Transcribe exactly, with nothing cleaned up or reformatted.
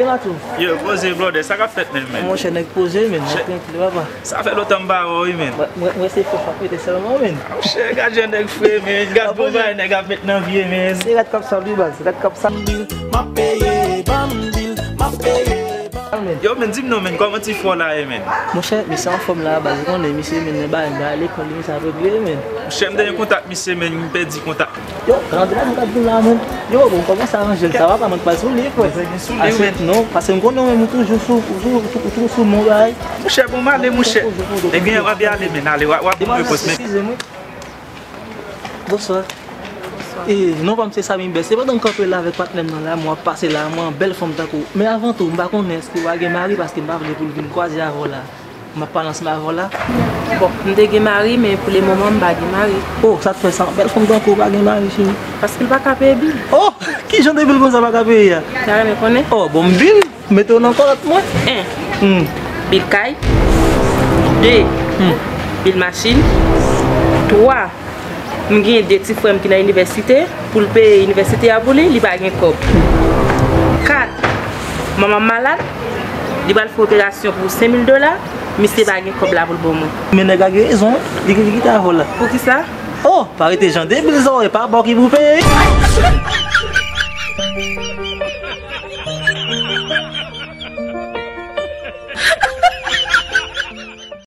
La tou. Yo, poze, brother, sa k ap fèt menm, men? Monchè, nèg poze, men, nèg trankil, papa. Sa fè lontan m pa wè w, wi, men. Mwen, mwen, mwen se fòs m ap mete sèlman, men. Monchè, gad jan nèg fre, men. Gad bon bagay nèg ap met nan vye, men. Se rat k ap sal, wi, baz. Rat k ap sal. M ap peye, ban m bil, m ap peye, ban m. Yo, men, di m non, men, kòman ti fò la ye, men? Monchè, misye anfòm la, baz, ou konnen, misye, men, nan bagay, nan lekòl, li, misye ap regle, men. Monchè, m te gen kontak misye, men, m pèdi kontak. Yo, randevou mwen k ap vin la, men. Yo, bon, kòman sa ranje l? Sa va pa, mwen pral sou li, frè. Mwen gen sou li, men. Non, paske m konnen ou menm ou toujou sou, ou toujou, ou toujou sou mon bagay. Monchè, bon, m ale, monchè. Ebyen, w ap ale, men, ale, w ap, w ap ban m repons, men. Eskize mwen. Bonswa. E, non pa m se Samy Best. Se pandan m kanpe la avèk patnè m nan la, mwen ap pase la, mwen bèl fanm tankou. Men avan tou, m pa konnen èske w a gen mari, paske m pa vle pou l vin kwaze avè w la. M ap pale ansanm avè w la. Bon, m te gen mari, men pou le moman, m pa gen mari. Oh, sa k fè sa? Bèl fanm tankou w pa gen mari, cheri. Paske l pa ka peye bil. Oh, ki jan de bil konsa pa ka peye a? Ou ta renmen konnen? Oh, bon, bil, mete w nan kòlòt mwen. En, hmm, bil kay. De, hmm, bil machin. Twa, m gen de ti frè m ki nan inivèsite, pou l peye inivèsite a pou li, li pa gen kòb. Kat, manman m malad, li pral fè operasyon pou senk mil dola, misye pa gen kòb la pou l ban mwen. Men nèg la gen rezon, wi. Li, li kite avè w la. Poukisa? Oh, pa rete jan debil sa, e pa bò ki pou peye.